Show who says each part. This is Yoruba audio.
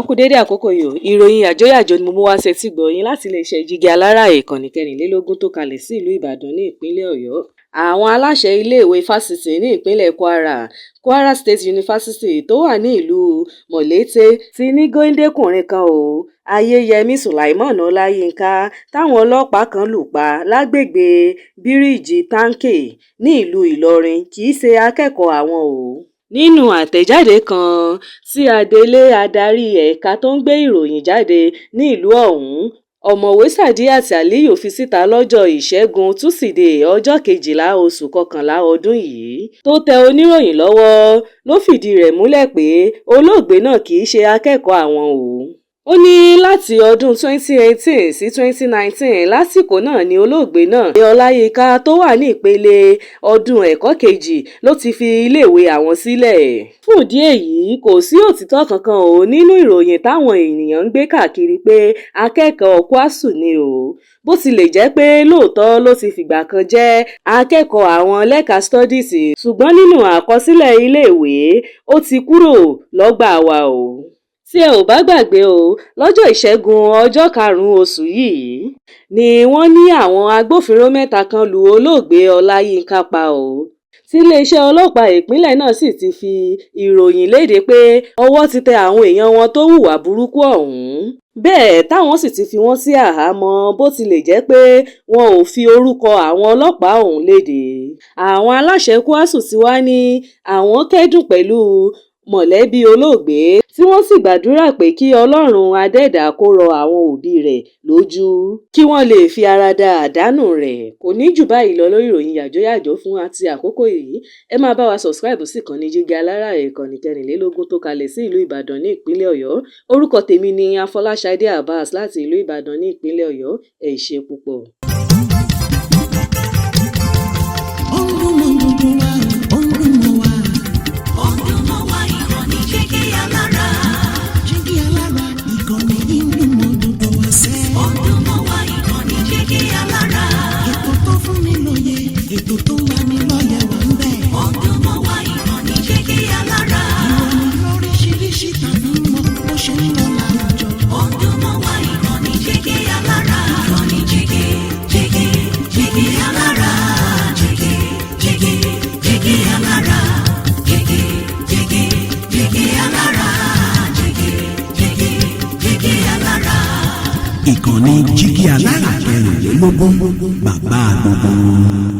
Speaker 1: A kú dédé àkókò yìí o. Ìròyìn yàjóyàjó ni mo mú wá sétígbọ̀ọ́ yín láti iléeṣẹ́ Jígí Alárà, ìkànnì 24 tó kalẹ̀ sí ìlú Ìbàdàn ní ìpínlẹ̀ Ọ̀yọ́. Àwọn aláṣẹ iléèwé fásitì ní ìpínlẹ̀ Kwara, Kwara State University, tó wà ní ìlú Molete, ti ní géńdé-kùnrin kan o, Ayẹyẹmí Sulaimon Ọláyinka, táwọn ọlọ́pàá kan lù pa lágbègbè Bíríìjì Tanke ní ìlú Ìlọrin, kì í ṣe akẹ́kọ̀ọ́ àwọn o. Nínú àtẹ̀jáde kan tí adelé adarí ẹ̀ka tó ń gbé ìròyìn jáde nílùú ọ̀hún, Ọ̀mọ̀wé Sádíyàt Aliyu, fi síta lọ́jọ́ Ìṣẹ́gun Túṣídéé, ọjọ́ 12 oṣù kọkànlá ọdún yìí, tó tẹ oníròyìn lọ́wọ́ ló fìdí rẹ̀ múlẹ̀ pé olóògbé náà kì í ṣe akẹ́kọ̀ọ́ àwọn o. Ó ní láti ọdún 2018 sí 2019, lásìkò náà ni olóògbé náà, Ọláyinka, tó wà ní ìpele ọdún ẹ̀kọ́ kejì, ló ti fi iléèwé àwọn sílẹ̀. Fún ìdí èyí, kò sí òtítọ́ kankan o nínú ìròyìn táwọn èèyàn ń gbé káàkiri pé akẹ́kọ̀ọ́ Kwásù ni o. Bó tilẹ̀ jẹ́ pé lóòótọ́ ló ti fìgbà kan jẹ́ akẹ́kọ̀ọ́ àwọn lẹ́ka Studies, ṣùgbọ́n nínú àkọsílẹ̀ iléèwé, ó ti kúrò lọ́gbà wa o. Tí ẹ ò bá gbàgbé o, lọ́jọ́ Ìṣẹ́gun, ọjọ́ 5 oṣù yìí ni wọ́n ní àwọn agbófinró mẹ́ta kan lu olóògbé Ọláyinka pa o, tíléeṣẹ́ ọlọ́pàá ìpínlẹ̀ náà sì ti fi ìròyìn lédè pé ọwọ́ ti tẹ àwọn èèyàn wọn tó hùwà burúkú ọ̀hún, bẹ́ẹ̀ táwọn sì ti fi wọ́n sí àhámọ́, bó tilẹ̀ jẹ́ pé wọn ò fi orúkọ àwọn ọlọ́pàá ọ̀hún lédè. Àwọn aláṣẹ Kwásù ti wá ní àwọn kẹ́dùn pẹ̀lú mọ̀lẹ́bí olóògbé, tí wọ́n sì gbàdúrà pé kí Ọlọ́run Adẹ́dàá kó rọ àwọn òbí rẹ̀ lójú kí wọ́n lè fi ara da àdánù rẹ̀. Kò ní jù báyìí lọ lórí ìròyìn yàjóyàjó fún àti àkókò yìí. Ẹ máa bá wa subscribe sí ìkànnì Jígí Alárà, ìkànnì 24 tó kalẹ̀ sí ìlú Ìbàdàn ní ìpínlẹ̀ Ọ̀yọ́. Orúkọ tèmi ni Afọláṣadé Abbas láti ìlú Ìbàdàn ní ìpínlẹ̀ Ọ̀yọ́. Ẹ ṣé púpọ̀.
Speaker 2: Ó ń dún mọ́ gbogbo wa, ó ń dún mọ́ wa.
Speaker 3: Ó ń dún mọ́ wa, ìkànnì Jígí Alára.
Speaker 2: Jígí Alára, ìkànnì yìí ń dún mọ́ gbogbo wa sẹ́.
Speaker 3: Ó ń dún mọ́ wa, ìkànnì Jígí Alára.
Speaker 2: Ètò tó fún ni lóye, ètò tó ń lani lọ́yẹ̀ wà ń bẹ̀.
Speaker 3: Ó ń dún mọ́ wa, ìkànnì Jígí Alára.
Speaker 2: Ìròyìn lóríṣiríṣi tàbí mọ bó ṣe ń lọ láwùjọ.
Speaker 3: Ó ń dún mọ́ wa, ìkànnì Jígí Alára. Ìkànnì Jígí, Jígí, Jígí Alára. Jígí, Jígí, Jígí Alára. Jígí, Jígí, Jígí Alára. Jígí, Jígí, Jígí Alára.
Speaker 4: Ìkànnì Jígí Alára 24, bàbá gbogbo wọn.